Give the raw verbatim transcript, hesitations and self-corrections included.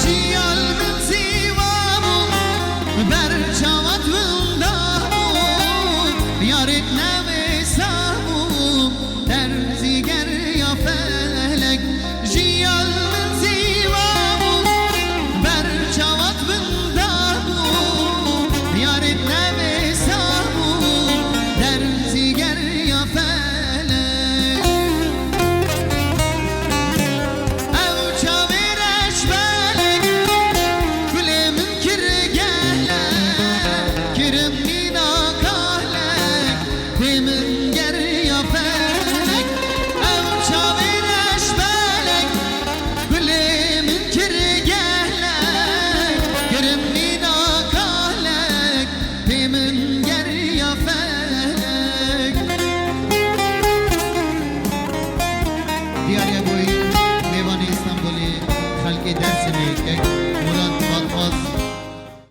Jiyal min zîwa bû, ber çavat winda bû, yarêt nevêsa bû, derzî geriya felek. Jiyal min zîwa bû, ber çavat winda bû, yarêt nevêsa bû, derzî geriya felek. Ew çavê reş belek, gulê min kir gelek, kirim nîna kalek, pê min geriya felek. Ew çavê reş belek, gulê min kir gelek, kirim nîna kalek, pê min geriya felek. Diyar Yeboyî, mêvanê Îstanbulê, xelkê Dêrsimê, kek